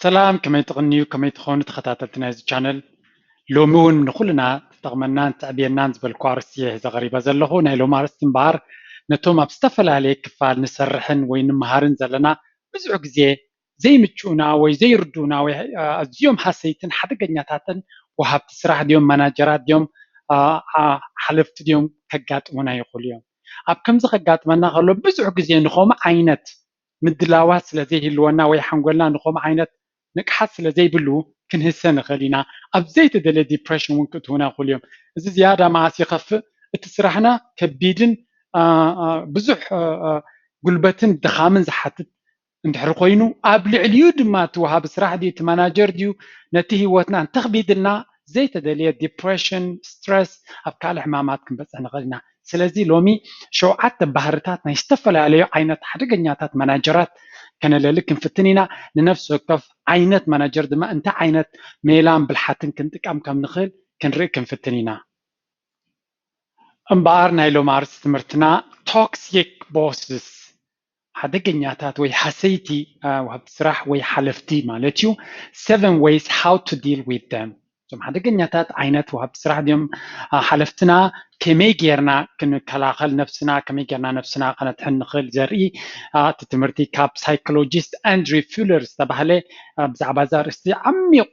ሰላም፣ ከመይ ትቕንዩ? ከመይ ትኾኑ ተኸታተልቲ ናይዚ ቻነል? ሎሚ እውን ንኹልና ትጠቕመናን ትዕብየናን ዝበልኩ ኣርእስቲ እየ ሒዘ ቀሪበ ዘለኹ። ናይ ሎሚ ኣርእስቲ እምበኣር ነቶም ኣብ ዝተፈላለየ ክፋል ንሰርሕን ወይ ንምሃርን ዘለና ብዙሕ ግዜ ዘይምችኡና ወይ ዘይርድኡና ወይ ኣዝዮም ሃሰይትን ሓደገኛታትን ወሃብቲ ስራሕ ድዮም፣ ማናጀራት ድዮም፣ ሓለፍቲ ድዮም ከጋጥሙና ይኽእሉ እዮም። ኣብ ከምዚ ከጋጥመና ከሎ ብዙሕ ግዜ ንኸምኡ ዓይነት ምድላዋት ስለ ዘይህልወና ወይ ሓንጎልና ንኸምኡ ዓይነት ንቕሓት ስለ ዘይብሉ ክንህሰ ንኽእል ኢና። ኣብ ዘይተደለየ ዲፕሬሽን እውን ክእትውና ይኽእሉ እዮም። እዚ ዝያዳ መዓስ ይኸፍእ? እቲ ስራሕና ከቢድን ብዙሕ ጉልበትን ድኻምን ዝሓትት እንድሕር ኮይኑ፣ ኣብ ልዕሊኡ ድማ እቲ ወሃቢ ስራሕ ድዩ እቲ ማናጀር ድዩ ነቲ ህይወትና እንተኽቢድልና ዘይተደለየ ዲፕሬሽን፣ ስትረስ፣ ኣብ ካልእ ሕማማት ክንበፅሕ ንኽእል ኢና። ስለዚ ሎሚ ሸውዓተ ባህርታት ናይ ዝተፈላለዩ ዓይነት ሓደገኛታት ማናጀራት ከነለሊ ክንፍትን ኢና። ንነፍሲ ወከፍ ዓይነት ማናጀር ድማ እንታይ ዓይነት ሜላን ብልሓትን ክንጥቀም ከም ንኽእል ክንርኢ ክንፍትን ኢና። እምበኣር ናይ ሎሚ ኣርእስቲ ትምህርትና ቶክሲክ ቦስስ፣ ሓደገኛታት ወይ ሃሰይቲ ወሃብቲ ስራሕ ወይ ሓለፍቲ ማለት እዩ። Seven ways how to deal with them። እዞም ሓደገኛታት ዓይነት ወሃብቲ ስራሕ ድዮም ሓለፍትና፣ ከመይ ጌርና ክንከላኸል ነብስና፣ ከመይ ጌርና ነብስና ከነድሕን ንኽእል ዘርኢ እቲ ትምህርቲ ካብ ሳይኮሎጂስት ኣንድሪ ፉለር ዝተባህለ ብዛዕባ እዛ ኣርእስቲ ዓሚቕ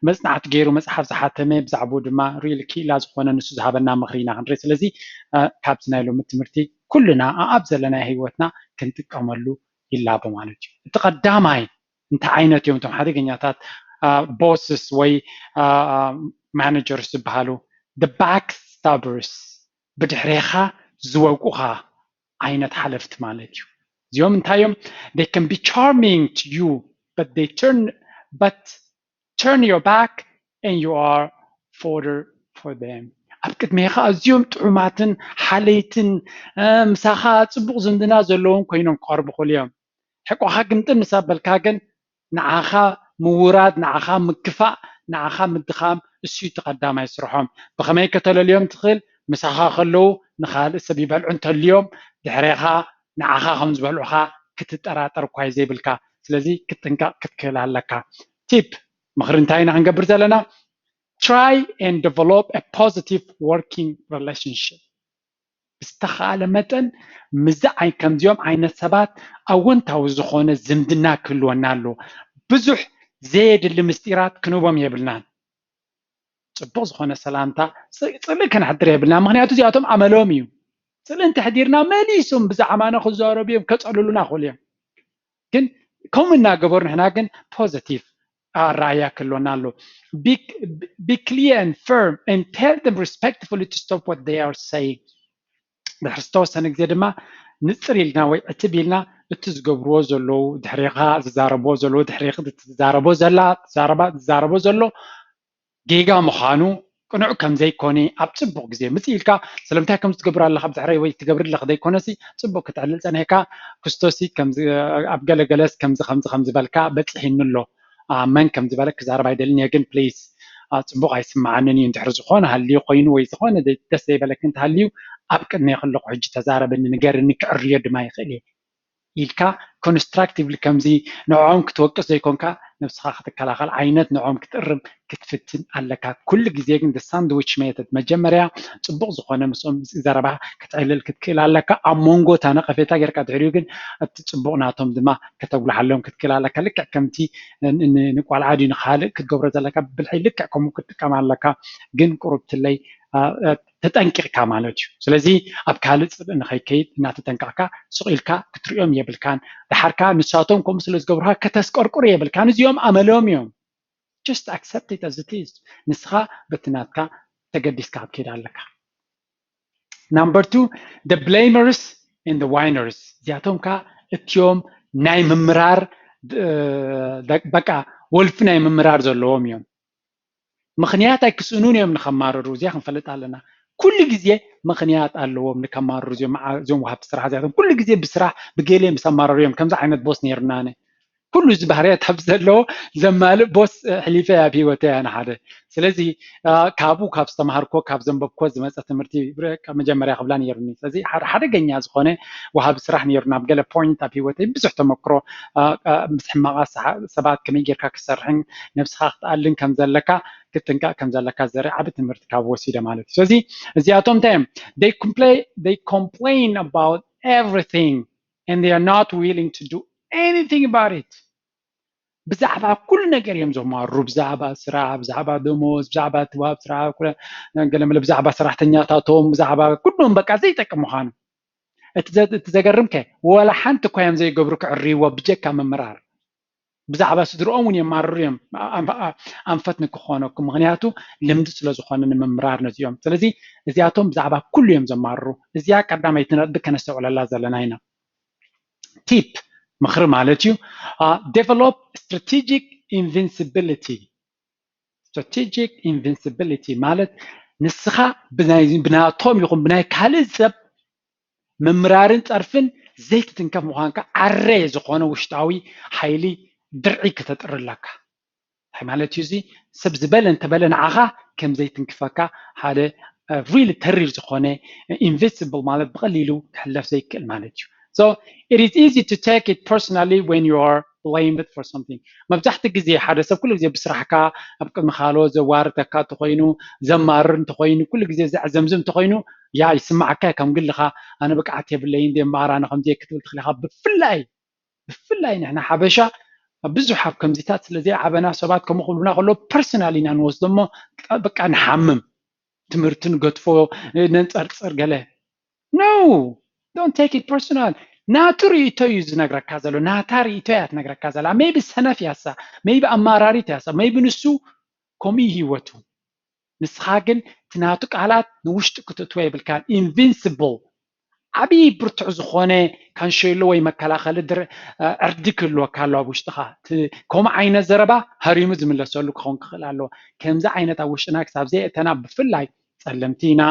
መፅናዕቲ ገይሩ መፅሓፍ ዝሓተመ፣ ብዛዕባኡ ድማ ሪሊ ክኢላ ዝኾነ ንሱ ዝሃበና ምኽሪ ኢና ክንርኢ። ስለዚ ካብዚ ናይ ሎሚ ትምህርቲ ኩልና ኣብ ዘለናይ ህይወትና ክንጥቀመሉ ይላቦ ማለት እዩ። እቲ ቀዳማይ እንታይ ዓይነት እዮም እቶም ሓደገኛታት ቦስስ ወይ ማናጀርስ ዝበሃሉ? The backstabbers፣ ብድሕሬኻ ዝወቁኻ ዓይነት ሓለፍቲ ማለት እዩ። እዚኦም እንታይ እዮም? They can be charming to you, but they turn but turn your back and you are fodder for them። ኣብ ቅድሜኻ ኣዝዮም ጥዑማትን ሓለይትን ምሳኻ ፅቡቕ ዝምድና ዘለዎም ኮይኖም ክቐርቡ ይኽእሉ እዮም። ሕቆኻ ግምጥን ምስ ኣበልካ ግን ንዓኻ ምውራድ፣ ንዓኻ ምክፋእ፣ ንዓኻ ምድኻም፣ እሱ እዩ እቲ ቀዳማይ ስርሖም። ብኸመይ ከተለልዮም ትኽእል? ምሳኻ ከለዉ ንኻልእ ሰብ ይበልዑ እንተልዮም ድሕሬኻ ንዓኻ ከም ዝበልዑኻ ክትጠራጠር እኳ እዩ ዘይብልካ። ስለዚ ክትጥንቀቕ ክትክእል ኣለካ። ቲፕ፣ ምኽሪ እንታይ ኢና ክንገብር ዘለና? Try and develop a positive working relationship። ብዝተኻእለ መጠን ምስዚ ከምዚኦም ዓይነት ሰባት ኣወንታዊ ዝኾነ ዝምድና ክህልወና ኣለዎ። ብዙሕ ዘየድሊ ምስጢራት ክንህቦም የብልናን። ፅቡቕ ዝኾነ ሰላምታ፣ ፅልኢ ከነሕድር የብልና። ምኽንያቱ እዚኣቶም ኣመሎም እዩ። ፅልኢ እንተሕዲርና መሊሶም ብዛዕባና ክዛረቡ እዮም፣ ከፀልሉና ይኽእሉ እዮም። ግን ከምኡ እናገበሩ ንሕና ግን ፖዘቲቭ ኣረኣእያ ክህልወና ኣሎ። Be clear and firm and tell them respectfully to stop what they are saying። ድሕሪ ዝተወሰነ ግዜ ድማ ንፅር ኢልና ወይ ዕትብ ኢልና እቲ ዝገብርዎ ዘለዉ፣ ድሕሬኻ ዝዛረብዎ ዘለዉ፣ ድሕሬኺ ዝዛረቦ ዘላ፣ ዝዛረቦ ዘሎ ጌጋ ምዃኑ ቅኑዕ ከም ዘይኮነ ኣብ ፅቡቕ ግዜ ምፅእ ኢልካ ስለምንታይ ከምዚ ትገብር ኣለኻ ብድሕረይ ወይ ትገብሪ ኣለኺ ዘይኮነሲ ፅቡቕ ክትዕልል ፀኒሕካ ክስቶሲ ኣብ ገለገለስ ከምዚ ከምዚ ከም ዝበልካ በፂሒኒ ኣሎ። መን ከም ዝበለ ክዛረብ ኣይደልን እየ ግን ፕሊስ ፅቡቕ ኣይስማዓንን እዩ። እንድሕር ዝኾነ ሃልዩ ኮይኑ ወይ ዝኾነ ደስ ዘይበለኪ እንተሃልዩ ኣብ ቅድሜ ከለኹ ሕጂ ተዛረበኒ ንገርኒ ክዕርዮ ድማ ይኽእል እየ ኢልካ ኮንስትራክቲቭሊ ከምዚ ንዕኦም ክትወቅስ ዘይኮንካ ነብስኻ ክትከላኸል ዓይነት ንዕኦም ክትእርም ክትፍትን ኣለካ። ኩሉ ግዜ ግን ሳንድዊች ሜተድ መጀመርያ ፅቡቕ ዝኾነ ምስኦም ዘረባ ክትዕልል ክትክእል ኣለካ። ኣብ መንጎ እታ ነቐፌታ ጌርካ ድሕሪኡ ግን እቲ ፅቡቕ ናቶም ድማ ከተጉልሓሎም ክትክእል ኣለካ። ልክዕ ከምቲ ንቋልዓ ድዩ ንካልእ ክትገብሮ ዘለካ ብልሒ ልክዕ ከምኡ ክትጥቀም ኣለካ። ግን ቁሩብትለይ ተጠንቂቕካ ማለት እዩ። ስለዚ ኣብ ካልእ ፅልኢ ንኸይከይድ እናተጠንቀቕካ ስቕ ኢልካ ክትሪኦም የብልካን። ደሓርካ ንሳቶም ከምኡ ስለ ዝገብሩካ ከተስቀርቅሩ የብልካን። እዚኦም ኣመሎም እዮም። Just accept it as it is። ንስኻ በቲ ናትካ ተገዲስካ ክትከይድ ኣለካ። Number two, the blamers and the whiners። እዚኣቶም ከ እቲኦም ናይ ምምራር በቃ ወልፊ ናይ ምምራር ዘለዎም እዮም። ምኽንያት ኣይክስእኑን እዮም ንኸማርሩ። እዚኣ ክንፈልጥ ኣለና። ኩሉ ግዜ ምኽንያት ኣለዎም ንከማርሩ። እዚኦም ወሃብቲ ስራሕ እዚኣቶም ኩሉ ግዜ ብስራሕ ብገለ ምስ ኣማረሩ እዮም። ከምዚ ዓይነት ቦስ ነይሩና ኣነ። ኩሉ እዚ ባህርያት ኣብ ዘለዎ ዘማልእ ቦስ ሕሊፈ ኣብ ህይወተይ ኣነ ሓደ። ስለዚ ካብኡ ካብ ዝተማሃርኮ ካብ ዘንበብኮ ዝመፀ ትምህርቲ መጀመርያ ክብላ ነይሩኒ። ስለዚ ሓደገኛ ዝኾነ ወሃቢ ስራሕ ነይሩ። ናብ ገለ ፖይንት ኣብ ሂወተይ ብዙሕ ተመክሮ ምስ ሕማቓ ሰባት ከመይ ጌርካ ክሰርሕን ነብስኻ ክትኣልን ከም ዘለካ ክትጥንቀቕ ከም ዘለካ ዘርኢ ዓቢ ትምህርቲ ካብ ወሲደ ማለት እዩ። ስለዚ እዚኣቶም እንታይ እዮም? They complain about everything and they are not willing to do anything about it. ብዛዕባ ኩሉ ነገር እዮም ዘማሩ። ብዛዕባ ስራሕ፣ ብዛዕባ ደሞዝ፣ ብዛዕባ ትዋብ ስራሕ፣ ገለመለ ብዛዕባ ሰራሕተኛታቶም፣ ብዛዕባ ኩሎም በቃ ዘይጠቅም ምዃኑ። እቲ ዘገርም ከ ወላ ሓንቲ እኳ እዮም ዘይገብሩ ክዕርይዎ ብጀካ ምምራር። ብዛዕባ ስድርኦም እውን የማርሩ እዮም። ኣንፈት ንክኾነኩም ምክንያቱ ልምዲ ስለ ዝኾነ ንምምራር ነዚኦም። ስለዚ እዚኣቶም ብዛዕባ ኩሉ እዮም ዘማርሩ። እዚኣ ቀዳመይቲ ነጥቢ ከነስተውዕለላ ዘለና ኢና። ቲፕ ምኽሪ ማለት እዩ። Develop strategic invincibility። Strategic invincibility ማለት ንስኻ ብናቶም ይኹን ብናይ ካልእ ሰብ ምምራርን ፀርፍን ዘይትትንከፍ ምዃንካ ዓረ ዝኾነ ውሽጣዊ ሓይሊ ድርዒ ክተጥሪ ኣለካ። እንታይ ማለት እዩ እዚ? ሰብ ዝበለ እንተበለ ንዓኻ ከም ዘይትንክፈካ ሓደ ሪሊ ተሪር ዝኾነ ኢንቪንሲብል ማለት ብቐሊሉ ክሕለፍ ዘይክእል ማለት እዩ። So it is easy to take it personally when you are blamed for something. መብዛሕትኡ ግዜ ሓደ ሰብ ኩሉ ግዜ ብስራሕካ ኣብ ቅድሚ ካልኦት ዘዋርደካ እንተኾይኑ፣ ዘማርር እንተኾይኑ፣ ኩሉ ግዜ ዘዕዘምዝም እንተኾይኑ ያ ይስማዓካ እዩ። ከም ግልኻ ኣነ ብቅዓት የብለይን ድየ እምበኣር ኣነ ከምዚ እየ ክትብል ትኽእል ኢኻ። ብፍላይ ብፍላይ ንሕና ሓበሻ ብዙሕ ኣብ ከምዚታት ስለ ዘይዓበና ሰባት ከምኡ ክብሉና ከለዉ ፐርሰናል ኢና ንወስዶ እሞ በቃ ንሓምም። ትምህርቲ ንገድፎ፣ ነንፀርፅር ገለ። No, don't take it personal። ናቱ ርእይቶ እዩ ዝነግረካ ዘሎ፣ ናታ ርእይቶ እያ ትነግረካ ዘላ። ሜይቢ ሰነፍ እያ እሳ፣ ሜይቢ ኣማራሪት እያ እሳ፣ ሜይቢ ንሱ ከምኡ እዩ ህይወቱ። ንስኻ ግን እቲ ናቱ ቃላት ንውሽጢ ክትእትዎ የብልካን። ኢንቪንሲብል ዓብዪ ብርቱዕ ዝኾነ ካንሸሎ ወይ መከላኸሊ ዕርዲ ክህልወካ ኣሎ ኣብ ውሽጥኻ። ከምኡ ዓይነት ዘረባ ሃሪሙ ዝምለሰሉ ክኸውን ክኽእል ኣለዎ። ከምዚ ዓይነት ኣብ ውሽጥና ክሳብ ዘየእተና ብፍላይ ፀለምቲ ኢና፣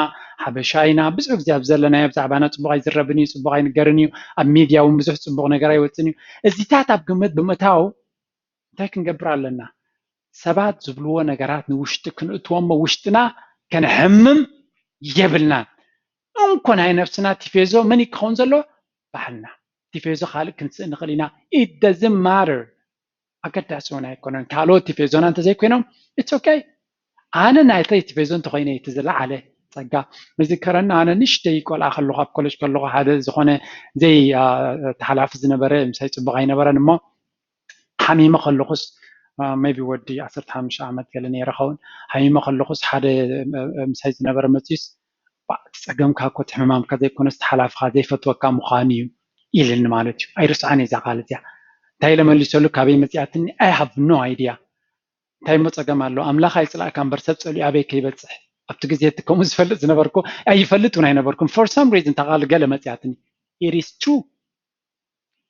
ሓበሻ ኢና፣ ብዙሕ ግዜ ኣብ ዘለናዮ ብዛዕባና ፅቡቕ ኣይዝረብን እዩ፣ ፅቡቕ ኣይንገርን እዩ፣ ኣብ ሚድያ እውን ብዙሕ ፅቡቕ ነገር ኣይወፅን እዩ። እዚታት ኣብ ግምት ብምእታው እንታይ ክንገብር ኣለና? ሰባት ዝብልዎ ነገራት ንውሽጢ ክንእትዎ እሞ ውሽጥና ከነሕምም የብልናን። እንኮ ናይ ነብስና ቲፌዞ መን ክኸውን ዘሎ? ባዕልና። ቲፌዞ ካልእ ክንስእ ንኽእል ኢና። It doesn't matter። ኣገዳሲ እውን ኣይኮነን። ካልኦት ቲፌዞና እንተዘይኮይኖም it's okay። ኣነ ናይተይ ቲፌዞ እንተኾይነ እቲ ዝለዓለ ጸጋ። እዝከረኒ ኣነ ንእሽተይ ቆልዓ ከለኹ ኣብ ኮሌጅ ከለኹ ሓደ ዝኾነ ዘይተሓላፊ ዝነበረ ምሳይ ጽቡቕ ኣይነበረን እሞ ሓሚመ ከለኹስ ሜቢ ወዲ ዓሰርተ ሓሙሽተ ዓመት ገለ ነይረ ኸውን። ሓሚመ ከለኹስ ሓደ ምሳይ ዝነበረ መፅዩስ እቲ ፀገምካ እኮ እቲ ሕማምካ ዘይኮነስ እቲ ሓላፍኻ ዘይፈትወካ ምዃኑ እዩ ኢልኒ ማለት እዩ። ኣይርስዓን እዛ ቃል እዚኣ። እንታይ ኢለ መሊሰሉ? ካበይ መፂኣትኒ? I have no idea። እንታይ እሞ ፀገም ኣሎ? ኣምላኽ ኣይፅላእካ እምበር ሰብ ፀሊኡ ኣበይ ከይበፅሕ። ኣብቲ ግዜ እቲ ከምኡ ዝፈልጥ ዝነበርኩ ኣይፈልጥ እውን ኣይነበርኩም። For some reason እታ ቃል ገለ መፂኣትኒ። It is true።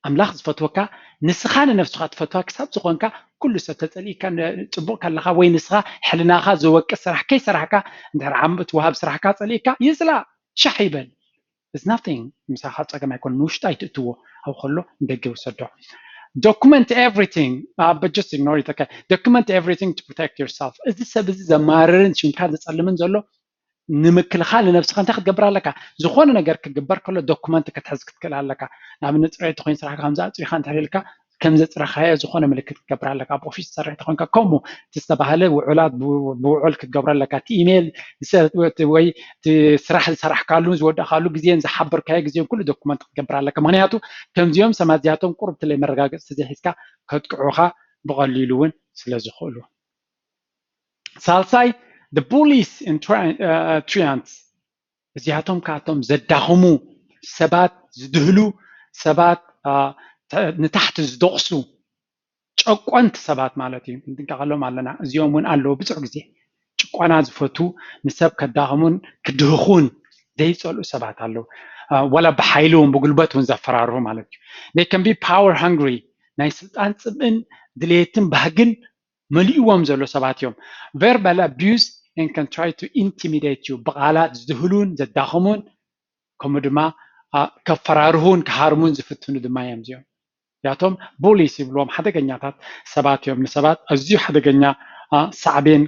ኣምላኽ ዝፈትወካ ንስኻ ንነብስኻ ትፈትዋ ክሳብ ዝኾንካ ኩሉ ሰብ ተፀሊእካ ፅቡቕ ከለኻ ወይ ንስኻ ሕልናኻ ዝወቅስ ስራሕ ከይሰራሕካ እንድሕር ዓምት ወሃብ ስራሕካ ፀሊእካ ይፅላእ ሻሕ ይበል። It's nothing። ምሳኻ ፀገም ኣይኮን ንውሽጢ ኣይትእትዎ ኣብ ከሎ ንደገ ውሰዶ። Document everything but just ignore it። Okay, document everything to protect yourself። እዚ ሰብ እዚ ዘማርርን ሽምካ ዘፀልምን ዘሎ ንምክልኻል ንነብስኻ እንታይ ክትገብር ኣለካ? ዝኾነ ነገር ክግበር ከሎ ዶኩመንት ክትሕዝ ክትክእል ኣለካ። ንኣብነት ፅሬት ተኮይኑ ስራሕካ ከምዚ ኣፅሪኻ እንድሕር ኢልካ ከም ዘፅረኻዮ ዝኾነ ምልክት ክትገብር ኣለካ። ኣብ ኦፊስ ትሰርሕ ተኮይንካ ከምኡ እቲ ዝተባህለ ውዑላት ብውዑል ክትገብሮ ኣለካ። እቲ ኢሜይል ወይ እቲ ስራሕ ዝሰራሕካሉ ዝወዳእካሉ ግዜን ዝሓበርካዮ ግዜን ኩሉ ዶኩመንት ክትገብር ኣለካ። ምክንያቱ ከምዚኦም ሰማት እዚኣቶም ቁሩብ ትለይ መረጋገፂ ተዘይሒዝካ ከጥቅዑኻ ብቐሊሉ እውን ስለ ዝኽእሉ። ሳልሳይ the bullies and tyrants። እዚኣቶም ካቶም ዘዳኽሙ ሰባት ዝድህሉ ሰባት ንታሕቲ ዝደቕሱ ጨቆንቲ ሰባት ማለት እዩ። ክንጥንቀቐሎም ኣለና። እዚኦም እውን ኣለዉ ብዙሕ ግዜ ጭቆና ዝፈቱ ንሰብ ከዳኽሙን ክድህኹን ዘይፀልኡ ሰባት ኣለዉ። ዋላ ብሓይሊ እውን ብጉልበት እውን ዘፈራርሁ ማለት እዩ። They can be power hungry። ናይ ስልጣን ፅምእን ድሌትን ባህግን መሊእዎም ዘሎ ሰባት እዮም። Verbal abuse and can try to intimidate you። ብቓላት ዝድህሉን ዘዳኽሙን ከምኡ ድማ ከፈራርሁን ክሃርሙን ዝፍትኑ ድማ እዮም እዚኦም። እዚኣቶም ቡሊስ ይብልዎም ሓደገኛታት ሰባት እዮም። ንሰባት ኣዝዩ ሓደገኛ ሳዕቤን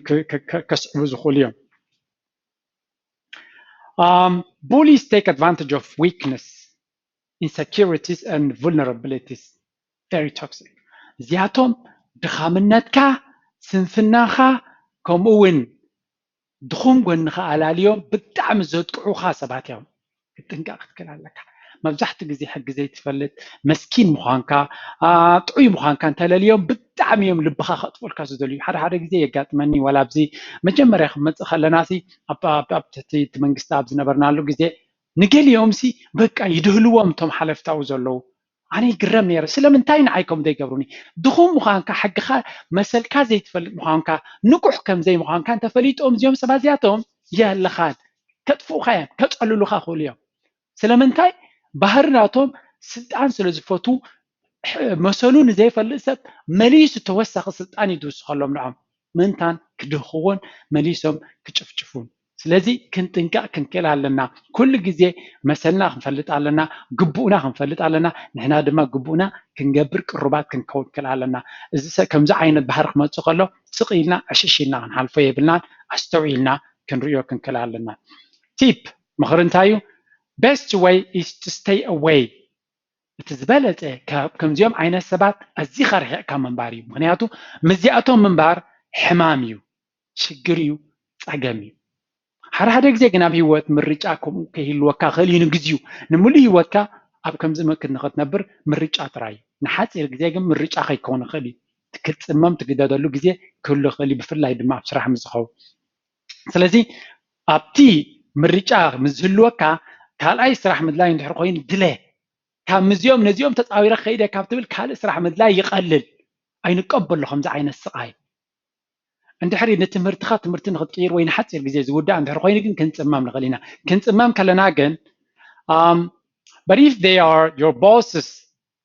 ከስዕቡ ዝኽእሉ እዮም። Bullies take advantage of weakness, insecurities and vulnerabilities. Very toxic. እዚኣቶም ድኻምነትካ፣ ስንፍናኻ፣ ከምኡ እውን ድኹም ጎንኻ ኣላልዮም ብጣዕሚ ዘጥቅዑኻ ሰባት እዮም። ክትጥንቀቕ ክትክእል ኣለካ። መብዛሕትኡ ግዜ ሕጊ ዘይትፈልጥ፣ መስኪን ምዃንካ፣ ጥዑይ ምዃንካ እንተለልዮም ብጣዕሚ እዮም ልብኻ ከጥፉልካ ዝደልዩ። ሓደ ሓደ ግዜ የጋጥመኒ፣ ዋላ ኣብዚ መጀመርያ ክመፅእ ከለና ሲ ኣብ ትሕቲ እቲ መንግስቲ ኣብ ዝነበርናሉ ግዜ ንገሊኦም ሲ በቃ ይድህልዎም እቶም ሓለፍታዊ ዘለዉ። ኣነ ይግረም ነይረ፣ ስለምንታይ ንዓይ ከምኡ ዘይገብሩኒ? ድኹም ምዃንካ፣ ሕግኻ መሰልካ ዘይትፈልጥ ምዃንካ፣ ንቁሕ ከም ዘይምዃንካ እንተፈሊጦም እዚኦም ሰባት እዚኣቶም የህልኻን ከጥፍኡኻ እዮም፣ ከጸልሉኻ ክኽእሉ እዮም። ስለምንታይ? ባህሪ ናቶም ስልጣን ስለ ዝፈቱ፣ መሰሉ ንዘይፈልጥ ሰብ መሊሱ ተወሳኺ ስልጣን እዩ ዝውስኸሎም ንዖም። ምእንታን ክድህኽዎን መሊሶም ክጭፍጭፉን። ስለዚ ክንጥንቀቕ ክንክእል ኣለና። ኩሉ ግዜ መሰልና ክንፈልጥ ኣለና፣ ግቡእና ክንፈልጥ ኣለና። ንሕና ድማ ግቡእና ክንገብር ቅሩባት ክንከውን ክእል ኣለና። እዚ ሰብ ከምዚ ዓይነት ባህሪ ክመጽእ ከሎ ስቕ ኢልና ዕሽሽ ኢልና ክንሓልፎ የብልናን፣ ኣስተውዒልና ክንርእዮ ክንክእል ኣለና። ቲፕ፣ ምኽሪ እንታይ እዩ? Best way is to stay away። እቲ ዝበለጸ ካብ ከምዚኦም ዓይነት ሰባት ኣዚኻ ርሒቕካ ምንባር እዩ። ምኽንያቱ ምስዚኣቶም ምንባር ሕማም እዩ፣ ሽግር እዩ፣ ጸገም እዩ። ሓደ ሓደ ግዜ ግን ኣብ ህይወት ምርጫ ከምኡ ከይህልወካ ክእል እዩ። ንግዚኡ ንምሉእ ህይወትካ ኣብ ከምዚ መክድ ንኽትነብር ምርጫ ጥራይ እዩ። ንሓጺር ግዜ ግን ምርጫ ከይከውን ይኽእል እዩ። ክትጽመም ትግደደሉ ግዜ ክህሉ ይኽእል እዩ፣ ብፍላይ ድማ ኣብ ስራሕ ምስ ዝኸውን። ስለዚ ኣብቲ ምርጫ ምስ ዝህልወካ ካልኣይ ስራሕ ምድላይ እንድሕር ኮይኑ ድለ ካብ ምዚኦም ነዚኦም ተጻዊረ ከይደ ካብ ትብል ካልእ ስራሕ ምድላይ ይቐልል። ኣይንቀበሎ ከምዚ ዓይነት ስቓይ። እንድሕሪ ንትምህርትኻ ትምህርቲ ንክትቅይር ወይ ንሓፂር ግዜ ዝውዳእ እንድሕር ኮይኑ ግን ክንፅመም ንኽእል ኢና። ክንፅመም ከለና ግን um, but if they are your bosses,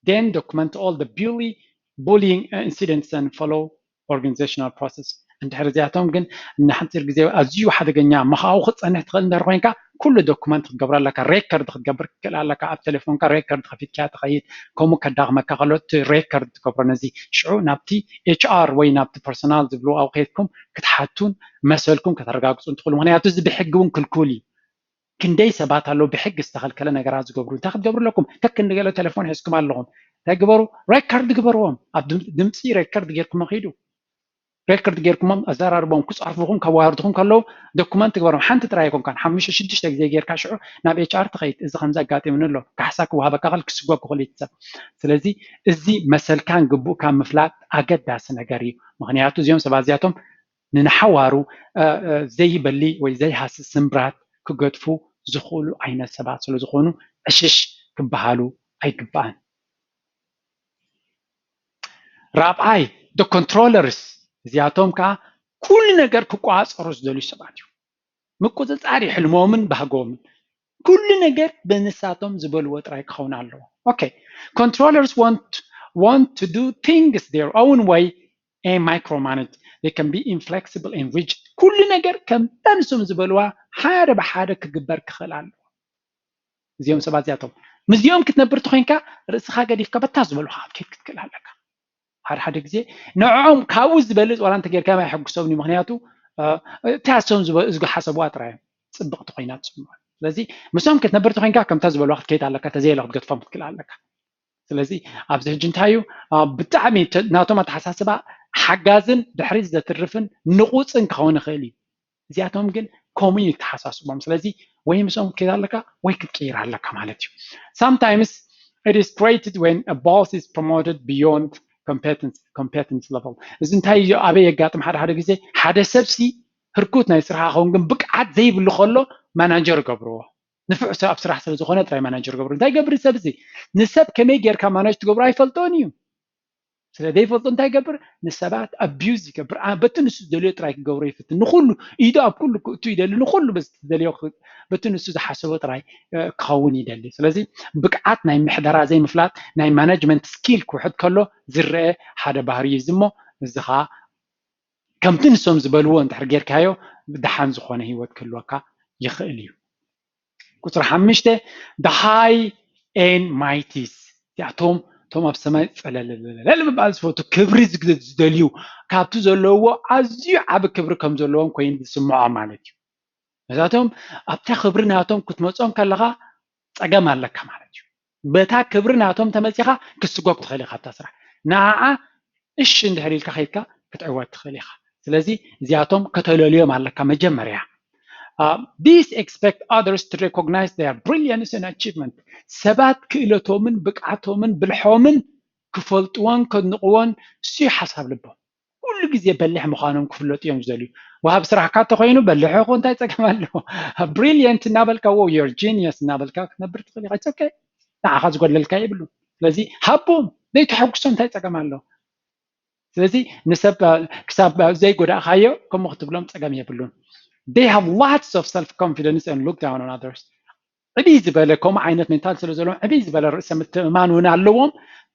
then document all the bully, bullying uh, incidents and follow organizational process. እንድሕር እዚኣቶም ግን ንሓፂር ግዜ ኣዝዩ ሓደገኛ ምኻኡ ክፀንሕ ትኽእል እንድሕር ኮይንካ ኩሉ ዶኩመንት ክትገብሮ ኣለካ። ሬከርድ ክትገብር ክትክእል ኣለካ። ኣብ ቴሌፎንካ ሬከርድ ከፊትካ ትኸይድ። ከምኡ ከዳኽመካ ከሎ እቲ ሬከርድ ትገብሮ ነዚ ሽዑ ናብቲ ኤች ኣር ወይ ናብቲ ፐርሶናል ዝብሉ ኣብኡ ከይድኩም ክትሓቱን መሰልኩም ከተረጋግፁን ትኽእሉ። ምክንያቱ እዚ ብሕጊ እውን ክልኩል እዩ። ክንደይ ሰባት ኣለዉ ብሕጊ ዝተኸልከለ ነገራት ዝገብሩ። እንታይ ክትገብሩ ኣለኩም? ከክንዲ ገለ ቴሌፎን ሒዝኩም ኣለኹም። እንታይ ግበሩ? ሬከርድ ግበርዎም። ኣብ ድምፂ ሬከርድ ጌርኩም ኺዱ። ሬከርድ ጌርኩሞም ኣዘራርቦም ክፀርፉኹም ከዋርድኹም ከለዉ ዶኩመንት ግበሮም። ሓንቲ ጥራይ ኣይኮንካን፣ ሓሙሽተ ሽዱሽተ ግዜ ጌርካ ሽዑ ናብ ኤች ኣር ትኸይድ። እዚ ከምዚ ኣጋጢሙኒ ኣሎ፣ ካሕሳ ክወሃበካ ክእል ክስጎ ክኽእል እዩ ሰብ። ስለዚ እዚ መሰልካን ግቡእካ ምፍላጥ ኣገዳሲ ነገር እዩ። ምኽንያቱ እዚኦም ሰባት እዚኣቶም ንንሓዋሩ ዘይበሊ ወይ ዘይሃሲ ስምብራት ክገድፉ ዝኽእሉ ዓይነት ሰባት ስለ ዝኾኑ ዕሽሽ ክበሃሉ ኣይግባእን። ራብዓይ the controllers፣ እዚኣቶም ከዓ ኩሉ ነገር ክቆፃፀሩ ዝደልዩ ሰባት እዩ። ምቁፅፃር እዩ ሕልሞምን ባህጎምን። ኩሉ ነገር ብንሳቶም ዝበልዎ ጥራይ ክኸውን ኣለዎ። Okay, controllers want want to do things their own way and micromanage. They can be inflexible and rigid. ኩሉ ነገር ከም ንሶም ዝበልዋ ሓደ ብሓደ ክግበር ክኽእል ኣለዎ። እዚኦም ሰባት እዚኣቶም ምስዚኦም ክትነብር ተኮይንካ ርእስኻ ገዲፍካ በታ ዝበሉካ ክትከይድ ክትክእል ኣለካ። ሓደ ሓደ ግዜ ንዕኦም ካብኡ ዝበልፅ ዋላ እንተጌርካ ኣይሕጉሶምን እዩ። ምክንያቱ እታ እሶም ዝሓሰብዋ ጥራይ እዮም ፅብቕቲ ኮይና ትስምዖ። ስለዚ ምስኦም ክትነብር ተኮይንካ ከምታ ዝበሉካ ክትከይድ ኣለካ፣ ተዘየለ ክትገድፎም ክትክእል ኣለካ። ስለዚ ኣብዚ ሕጂ እንታይ እዩ ብጣዕሚ ናቶም ኣተሓሳስባ ሓጋዝን ድሕሪት ዘትርፍን ንቑፅን ክኸውን ይኽእል እዩ። እዚኣቶም ግን ከምኡ እዩ ተሓሳስቦም። ስለዚ ወይ ምስኦም ክትከይድ ኣለካ ወይ ክትቅይር ኣለካ ማለት እዩ። Sometimes it is created when a boss is promoted beyond competence, competence level. እዚ እንታይ እዩ ኣበይ የጋጥም? ሓደ ሓደ ግዜ ሓደ ሰብሲ ህርኩት ናይ ስራሕ ኸውን ግን ብቅዓት ዘይብሉ ከሎ ማናጀር ገብርዎ። ንፉዕ ሰብ ኣብ ስራሕ ስለ ዝኾነ ጥራይ ማናጀር ገብሩ። እንታይ ገብር ሰብ እዚ? ንሰብ ከመይ ጌርካ ማናጅ ትገብሮ ኣይፈልጦን እዩ። ስለ ዘይፈልጦ እንታይ ገብር? ንሰባት ኣቢዩዝ ይገብር። በቲ ንሱ ዝደልዮ ጥራይ ክገብሮ ይፍትን። ንኹሉ ኢዱ ኣብ ኩሉ ክእቱ ይደሊ። ንኹሉ በቲ ዝደልዮ በቲ ንሱ ዝሓሰቦ ጥራይ ክኸውን ይደሊ። ስለዚ ብቅዓት ናይ ምሕደራ ዘይምፍላጥ ናይ ማናጅመንት ስኪል ክውሕድ ከሎ ዝረአ ሓደ ባህሪ እዩ። እዚ እሞ እዚ ኸዓ ከምቲ ንሶም ዝበልዎ እንድሕር ጌርካዮ ደሓን ዝኾነ ህይወት ክህልወካ ይኽእል እዩ። ቁፅሪ ሓሙሽተ the high and mighties፣ እዚኣቶም እቶም ኣብ ሰማይ ጸለለለለ ምባል ዝፈቱ፣ ክብሪ ዝግ- ዝደልዩ፣ ካብቲ ዘለውዎ ኣዝዩ ዓቢ ክብሪ ከም ዘለዎም ኮይኑ ዝስምዖም ማለት እዩ። ነዛቶም ኣብታ ክብሪ ናቶም ክትመጾም ከለኻ ጸገም ኣለካ ማለት እዩ። በታ ክብሪ ናቶም ተመጺኻ ክትስጎግ ትኽእል ኢኻ ኣብታ ስራሕ። ንዓኣ እሺ እንድሕር ኢልካ ከይድካ ክትዕወት ትኽእል ኢኻ። ስለዚ እዚኣቶም ከተለልዮም ኣለካ መጀመርያ። Uh, these expect others to recognize their brilliance and achievement. ሰባት ክእለቶምን ብቅዓቶምን ብልሖምን ክፈልጥዎን ከድንቅዎን እሱ ሓሳብ ልቦም። ኩሉ ግዜ በሊሕ ምዃኖም ክፍለጡ እዮም ዝደልዩ። ወሃብ ስራሕካ እንተኮይኑ በሊሕ ይኹን እንታይ ጸገም ኣለዎ? ብሪሊየንት እናበልካ ዎ your genius እናበልካ ክትነብር ትኽእል ኢኻ። It's okay። ንዓኻ ዝጎድለልካ የብሉን። ስለዚ ሃቦም ዘይተሐጉሶም እንታይ ጸገም ኣለዎ? ስለዚ ንሰብ አ፣ ክሳብ ዘይጎዳእካዮ ከምኡ ክትብሎም ጸገም የብሉን። They have lots of self confidence and look down on others. ዕብይ ዝበለ ከምኡ ዓይነት ሜንታል ስለ ዘለዎም ዕብይ ዝበለ ርእሰ ምትእምማን እውን ኣለዎም።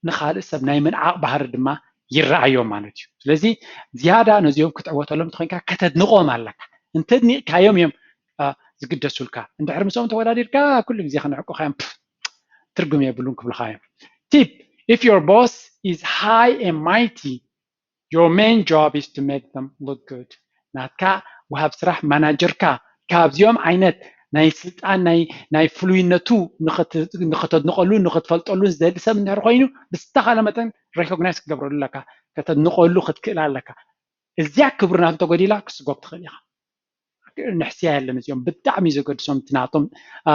ንኻልእ ሰብ ናይ ምንዓቕ ባህሪ ድማ ይረኣዮም ማለት እዩ። ስለዚ ዝያዳ ነዚኦም ክትዕወተሎም እንተኮይንካ ከተድንቖም ኣለካ። እንተድኒቕካዮም እዮም አ፣ ዝግደሱልካ። እንድሕር ምስኦም ተወዳዲርካ ኩሉ ግዜ ክንዕቁኻ እዮም፣ ፕፍ፣ ትርጉም የብሉን ክብልካ እዮም። Tip: if your boss is high and mighty, your main job is to make them look good. ናትካ ወሃብ ስራሕ ማናጀርካ ካብዚኦም ዓይነት ናይ ስልጣን ናይ ናይ ፍሉይነቱ ንኸት- ንኸተድንቐሉ ንኸትፈልጠሉ ዝደሊ ሰብ እንድሕር ኮይኑ ብዝተኻለ መጠን ሬኮግናይዝ ክትገብረሉ ኣለካ፣ ከተድንቐሉ ክትክእል ኣለካ። እዚያ ክብሪ ናቱ ተጎዲላ ክስጎግ ትኽእል ኢኻ። ንሕስያ የለን። እዚኦም ብጣዕሚ ዘገድሶም እቲ ናቶም አ፣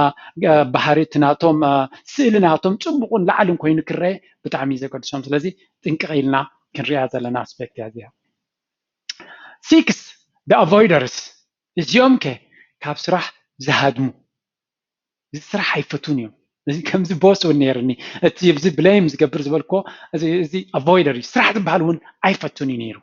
አ፣ ባህሪ እቲ ናቶም አ፣ ስእሊ ናቶም ጽቡቕን ላዕልን ኮይኑ ክረአ ብጣዕሚ ዘገድሶም። ስለዚ ጥንቅቕ ኢልና ክንሪኣ ዘለና ኣስፔክት እያ እዚኣ። Six: the avoiders። እዚኦም ከ ካብ ስራሕ ዝሃድሙ፣ እዚ ስራሕ ኣይፈቱን እዮም። እዚ ከምዚ ቦስ እውን ነይርኒ፣ እቲ ብዚ ብሌም ዝገብር ዝበልኮ እዚ ኣቮይደር እዩ። ስራሕ ዝበሃል እውን ኣይፈቱን እዩ ነይሩ።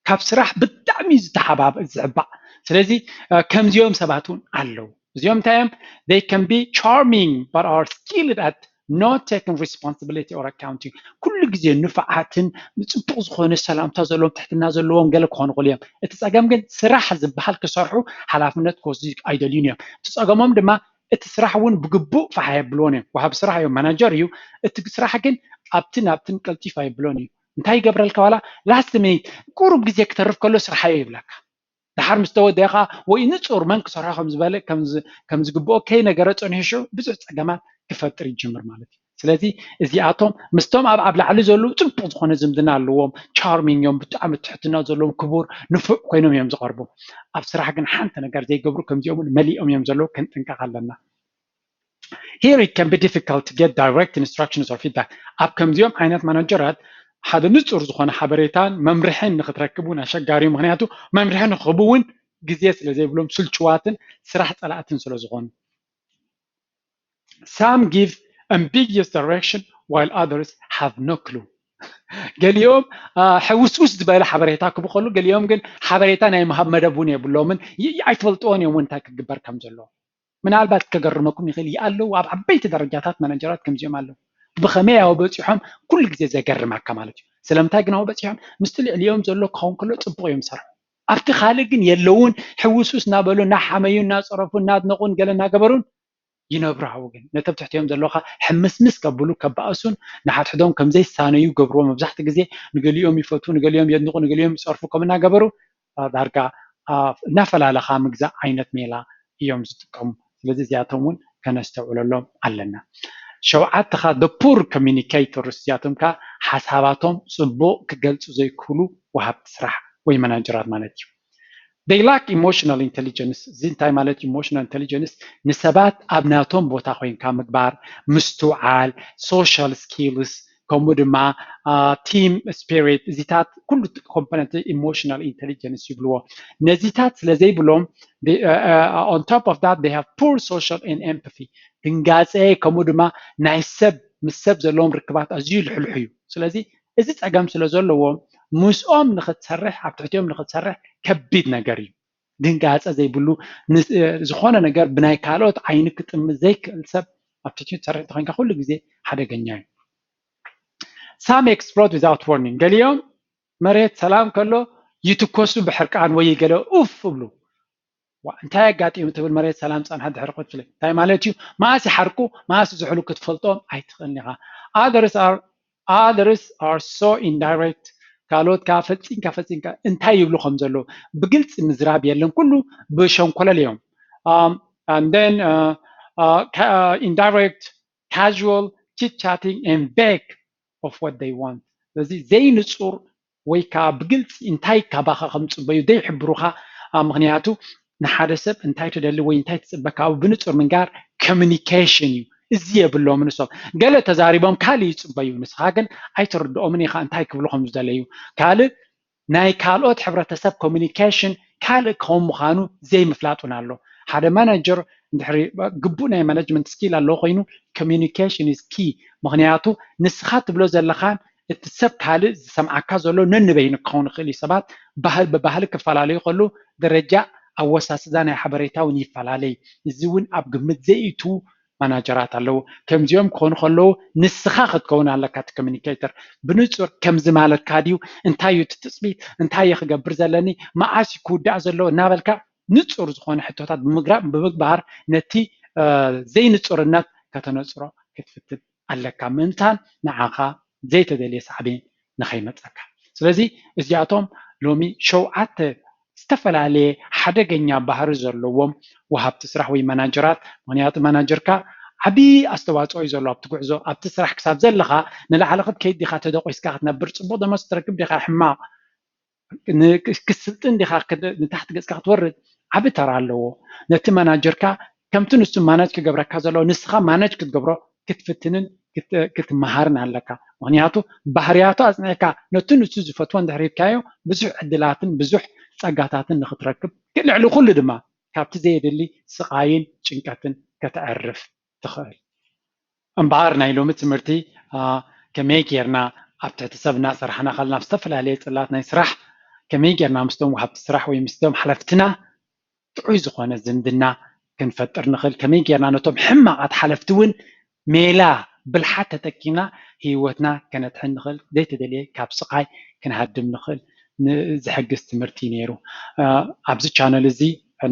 ካብ ስራሕ ብጣዕሚ ዝተሓባብ ዝሕባእ። ስለዚ አ፣ ከምዚኦም ሰባት እውን ኣለዉ። እዚኦም እንታይ እዮም? They can be charming but are skilled at not taking responsibility or accounting. ኩሉ ግዜ ንፉዓትን ጽቡቕ ዝኾነ ሰላምታ ዘለዎም ትሕትና ዘለዎም ገለ ክኾኑ ይኽእሉ እዮም። እቲ ጸገም ግን ስራሕ ዝበሃል ክሰርሑ ሓላፍነት ክወስዱ ኣይደልዩን እዮም። እቲ ጸገሞም ድማ እቲ ስራሕ እውን ብግቡእ ፋሕ የብልዎን እዮም። ወሃቢ ስራሕ እዮም፣ ማናጀር እዩ። እቲ ስራሕ ግን ኣብትን ኣብትን ቀልጢፍ ኣይብሎን እዩ። እንታይ ይገብረልካ? ዋላ ላስት ሚኒት ቁሩብ ግዜ ክተርፍ ከሎ ስራሓዮ ይብለካ። ድሓር ምስ ተወደኻ ወይ ንጹር መን ክሰርሖ ከም ዝበለ ከም ዝ- ከም ዝግብኦ ከይነገረ ጸኒሑ ሽዑ ብዙሕ ጸገማት ክፈጥር ይጅምር ማለት እዩ። ስለዚ እዚኣቶም ምስቶም ኣብ ኣብ ላዕሊ ዘለዉ ጽቡቕ ዝኾነ ዝምድና ኣለዎም፣ ቻርሚንግ እዮም፣ ብጣዕሚ ትሕትና ዘለዎም፣ ክቡር ንፉዕ ኮይኖም እዮም ዝቐርቡ። ኣብ ስራሕ ግን ሓንቲ ነገር ዘይገብሩ ከምዚኦም እውን መሊኦም እዮም ዘለዉ፣ ክንጥንቀቕ ኣለና። Here it can be difficult to get direct instructions or feedback. ኣብ ከምዚኦም ዓይነት ማናጀራት ሓደ ንጹር ዝኾነ ሓበሬታን መምርሕን ንክትረክብ እውን ኣሸጋሪ እዩ። ምክንያቱ መምርሒ ንክህቡ እውን ግዜ ስለ ዘይብሎም ስልችዋትን ስራሕ ጸላእትን ስለ ዝኾኑ። Some give ambiguous direction while others have no clue. ገሊኦም አ፣ ሕውስውስ ዝበለ ሓበሬታ ክህቡ ከሉ፣ ገሊኦም ግን ሓበሬታ ናይ ምሃብ መደብ እውን የብሎምን፣ ይ- ይ- ኣይፈልጥዎን እዮም እውን እንታይ ክግበር ከም ዘለዎ። ምናልባት ከገርመኩም ይኽእል እዩ፣ ኣለዉ ኣብ ዓበይቲ ደረጃታት ማናጀራት ከምዚኦም ኣለዉ። ብኸመይ ያው በፂሖም ኩሉ ግዜ ዘገርመካ ማለት እዩ። ስለምንታይ ግን ኣብኡ በፂሖም? ምስቲ ልዕሊኦም ዘሎ ክኸውን ከሎ ፅቡቕ እዮም ዝሰርሑ። ኣብቲ ካልእ ግን የለውን። ሕውስውስ እናበሉ እናሓመዩ እናፀረፉ እናድነቑን ገለ እናገበሩን ይነብሩ። ኣብኡ ግን ነቶም ትሕቲኦም ዘለኻ ሕምስምስ ከብሉ ከባእሱን ንሓድሕዶም ከም ዘይሳነዩ ገብርዎ። መብዛሕትኡ ግዜ ንገሊኦም ይፈትዉ፣ ንገሊኦም የድንቑ፣ ንገሊኦም ይፀርፉ ከም እናገበሩ ዳርጋ እናፈላለኻ ምግዛእ ዓይነት ሜላ እዮም ዝጥቀሙ። ስለዚ እዚኣቶም እውን ከነስተውዕለሎም ኣለና። ሸውዓተ ኸዓ the poor communicators፣ እዚኣቶም ከ ሓሳባቶም ፅቡቕ ክገልፁ ዘይክእሉ ወሃብቲ ስራሕ ወይ መናጀራት ማለት እዩ። They lack emotional intelligence። እዚ እንታይ ማለት እዩ? Emotional intelligence ንሰባት ኣብ ናቶም ቦታ ኮይንካ ምግባር፣ ምስትውዓል፣ social skills፣ ከምኡ ድማ team spirit፣ እዚታት ኩሉ component emotional intelligence ይብልዎ። ነዚታት ስለ ዘይብሎም on top of that they have poor social and empathy፣ ድንጋፀ ከምኡ ድማ ናይ ሰብ ምስ ሰብ ዘለዎም ርክባት ኣዝዩ ልሕልሑ እዩ። ስለዚ እዚ ፀገም ስለ ዘለዎም ምስኦም ንክትሰርሕ ኣብ ትሕቲኦም ንክትሰርሕ ከቢድ ነገር እዩ። ድንጋፀ ዘይብሉ ዝኾነ ነገር ብናይ ካልኦት ዓይኒ ክጥምት ዘይክእል ሰብ ኣብ ትሕቲኡ ትሰርሕ እንተኮይንካ ኩሉ ግዜ ሓደገኛ እዩ። Some explode without warning። ገሊኦም መሬት ሰላም ከሎ ይትኮሱ ብሕርቃን ወይ ገለ ኡፍ እብሉ። እንታይ ኣጋጢሙ ትብል መሬት ሰላም ፃንሓ ድሕሪ ቁፅሊ እንታይ ማለት እዩ? ማእስ ይሓርቁ ማእስ ዝሕሉ ክትፈልጦም ኣይትኽእልን ኢኻ። Others are Others are so indirect. ካልኦት ከዓ ፈፂምካ ፈፂምካ እንታይ ይብሉ ከም ዘለዉ ብግልፂ ምዝራብ የለን። ኩሉ ብሸንኮለል እዮም። Um, and then uh, uh, ca- uh, indirect, casual, chit chatting and vague of what they want. ስለዚ ዘይንፁር ወይ ከዓ ብግልፂ እንታይ ካባኻ ከም ዝፅበዩ ዘይሕብሩኻ። ምክንያቱ ንሓደ ሰብ እንታይ ትደሊ ወይ እንታይ ትፅበ ካብኡ ብንፁር ምንጋር communication እዩ። እዚ የብሎምን ንሶም። ገለ ተዛሪቦም ካልእ ይፅበዩ፣ ንስኻ ግን ኣይትርድኦምን ኢኻ እንታይ ክብሉ ከም ዝደለዩ። ካልእ ናይ ካልኦት ሕብረተሰብ communication ካልእ ክኸውን ምዃኑ ዘይምፍላጥ እውን ኣሎ። ሓደ ማናጀር እንድሕሪ ግቡእ ናይ management skill ኣለዎ ኮይኑ communication is key። ምክንያቱ ንስኻ ትብሎ ዘለኻን እቲ ሰብ ካልእ ዝሰምዓካ ዘሎ ነንበይኑ ክኸውን ይኽእል እዩ። ሰባት ባህል ብባህሊ ክፈላለዩ ከለዉ ደረጃ ኣወሳስዳ ናይ ሓበሬታ እውን ይፈላለይ። እዚ እውን ኣብ ግምት ዘይእትዉ ማናጀራት ኣለዉ። ከምዚኦም ክኾኑ ከለዉ ንስኻ ክትከውን ኣለካ እቲ communicator። ብንፁር ከምዚ ማለትካ ድዩ? እንታይ እዩ እቲ ትፅቢት? እንታይ እየ ክገብር ዘለኒ? መዓስ እዩ ክውዳእ ዘለዎ? እናበልካ ንፁር ዝኾነ ሕቶታት ብምግባር ነቲ ዘይንፁርነት ከተነፅሮ ክትፍትን ኣለካ ምእንታን ንዓኻ ዘይተደልየ ሳዕቤን ንኸይመፀካ። ስለዚ እዚኣቶም ሎሚ ሸውዓተ ዝተፈላለየ ሓደገኛ ባህሪ ዘለዎም ወሃብቲ ስራሕ ወይ ማናጀራት። ምክንያቱ ማናጀርካ ዓብዪ ኣስተዋፅኦ እዩ ዘሎ ኣብቲ ጉዕዞ ኣብቲ ስራሕ ክሳብ ዘለካ ንላዕሊ ክትከይድ ዲካ ተደቂስካ ክትነብር ፅቡቅ ደሞዝ ትረክብ ዲካ ሕማቅ ክስልጥን ዲካ ንታሕቲ ገፅካ ክትወርድ ዓቢ ተራ ኣለዎ። ነቲ ማናጀርካ ከምቲ ንሱ ማናጅ ክገብረካ ዘለዎ ንስኻ ማናጅ ክትገብሮ ክትፍትንን ክትመሃርን ኣለካ። ምክንያቱ ባህርያቱ ኣፅኒዕካ ነቲ ንሱ ዝፈትዎ እንድሕር ሂብካዮ ብዙሕ ዕድላትን ብዙሕ ፀጋታትን ንክትረክብ ልዕሊ ኩሉ ድማ ካብቲ ዘየድሊ ስቓይን ጭንቀትን ከተዕርፍ ትኽእል። እምበኣር ናይ ሎሚ ትምህርቲ ከመይ ጌርና ኣብ ትሕቲ ሰብ እናሰራሕና ከለና ኣብ ዝተፈላለየ ፅላት ናይ ስራሕ ከመይ ጌርና ምስቶም ወሃብቲ ስራሕ ወይ ምስቶም ሓለፍትና ጥዑይ ዝኾነ ዝምድና ክንፈጥር ንኽእል፣ ከመይ ጌርና ነቶም ሕማቓት ሓለፍቲ እውን ሜላ ብልሓት ተጠቂምና ህይወትና ከነድሕን ንኽእል፣ ዘይተደልየ ካብ ስቓይ ክንሃድም ንኽእል ዝሕግዝ ትምህርቲ እዩ ነይሩ። ኣብዚ ቻነል እዚ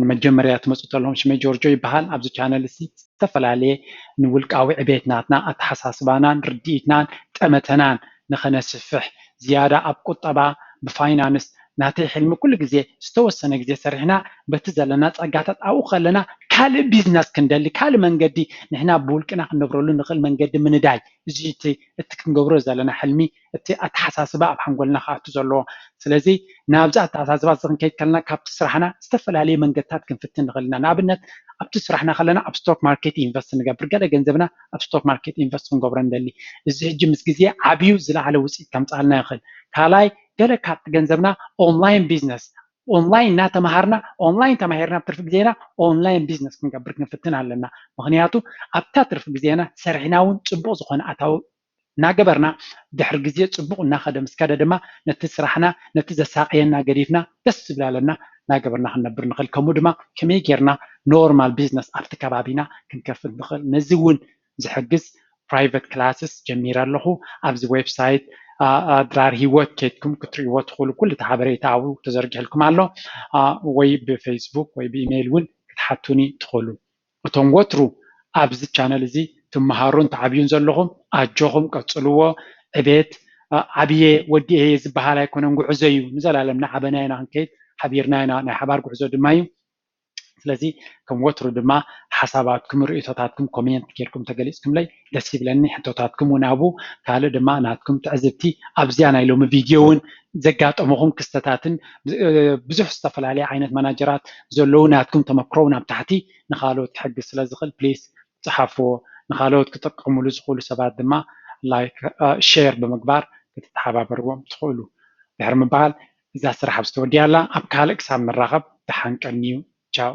ንመጀመርያ ትመፁ ተለኹም ሽመይ ጆርጆ ይበሃል። ኣብዚ ቻነል እዚ ዝተፈላለየ ንውልቃዊ ዕቤት ናትና ኣተሓሳስባናን ርድኢትናን ጠመተናን ንኸነስፍሕ ዝያዳ ኣብ ቁጠባ ብፋይናንስ ናተይ ሕልሚ ኩሉ ግዜ ዝተወሰነ ግዜ ሰሪሕና በቲ ዘለና ፀጋታት ኣብኡ ከለና ካልእ ቢዝነስ ክንደሊ ካልእ መንገዲ ንሕና ብውልቅና ክንነብረሉ ንኽእል መንገዲ ምንዳይ እዚ እቲ ክንገብሮ ዘለና ሕልሚ እቲ ኣተሓሳስባ ኣብ ሓንጎልና ክኣቱ ዘለዎ። ስለዚ ናብዚ ኣተሓሳስባ እዚ ክንከይድ ከለና ካብቲ ስራሕና ዝተፈላለዩ መንገድታት ክንፍትን ንኽእል ኢና። ንኣብነት ኣብቲ ስራሕና ከለና ኣብ ስቶክ ማርኬት ኢንቨስት ንገብር፣ ገለ ገንዘብና ኣብ ስቶክ ማርኬት ኢንቨስት ክንገብሮ ንደሊ። እዚ ሕጂ ምስ ግዜ ዓብዩ ዝለዓለ ውፅኢት ከምፅኣልና ይኽእል። ካልኣይ ገለ ካብቲ ገንዘብና ኦንላይን ቢዝነስ ኦንላይን እናተምሃርና ኦንላይን ተማሂርና ኣብ ትርፊ ግዜና ኦንላይን ቢዝነስ ክንገብር ክንፍትን ኣለና። ምክንያቱ ኣብታ ትርፊ ግዜና ሰሪሕና እውን ፅቡቅ ዝኾነ ኣታዊ እናገበርና ድሕሪ ግዜ ፅቡቅ እናኸደ ምስ ከደ ድማ ነቲ ስራሕና ነቲ ዘሳቀየና ገዲፍና ደስ ዝብል ኣለና እናገበርና ክንነብር ንኽእል። ከምኡ ድማ ከመይ ጌርና ኖርማል ቢዝነስ ኣብቲ ከባቢና ክንከፍት ንኽእል። ነዚ እውን ዝሕግዝ ፕራይቨት ክላስስ ጀሚረ ኣለኹ። ኣብዚ ዌብሳይት ድራር ህይወት ኬድኩም ክትርእይዎ ትኽእሉ። ኩሉ እቲ ሓበሬታ ኣብኡ ተዘርጊሕልኩም ኣሎ። ወይ ብፌስቡክ ወይ ብኢሜይል እውን ክትሓቱኒ ትኽእሉ። እቶም ወትሩ ኣብዚ ቻነል እዚ ትመሃሩን ትዓብዩን ዘለኹም ኣጆኹም ቀጽልዎ። ዕቤት ዓብየ ወዲኤ ዝበሃል ኣይኮነን፣ ጉዕዞ እዩ። ንዘላለም እናዓበና ኢና ክንከይድ፣ ሓቢርና ኢና፣ ናይ ሓባር ጉዕዞ ድማ እዩ። ስለዚ ከም ወትሩ ድማ ሓሳባትኩም ርእይቶታትኩም ኮሜንት ጌርኩም ተገሊጽኩምለይ ደስ ይብለኒ። ሕቶታትኩም እውን ኣብኡ ካልእ ድማ ናትኩም ትዕዝብቲ ኣብዚኣ ናይ ሎሚ ቪድዮ እውን ዘጋጠመኹም ክስተታትን ብዙሕ ዝተፈላለየ ዓይነት ማናጀራት ዘለዉ ናትኩም ተመክሮ እውን ኣብ ታሕቲ ንኻልኦት ክሕግዝ ስለ ዝኽእል ፕሊስ ጸሓፍዎ። ንኻልኦት ክጥቀሙሉ ዝኽእሉ ሰባት ድማ ላይክ ሼር ብምግባር ክትተሓባበርዎም ትኽእሉ። ድሕሪ ምባል እዛ ስራሕ ኣብዚ ተወዲኣ ኣላ። ኣብ ካልእ ክሳብ ንራኸብ ደሓን ቀንዩ። ቻው።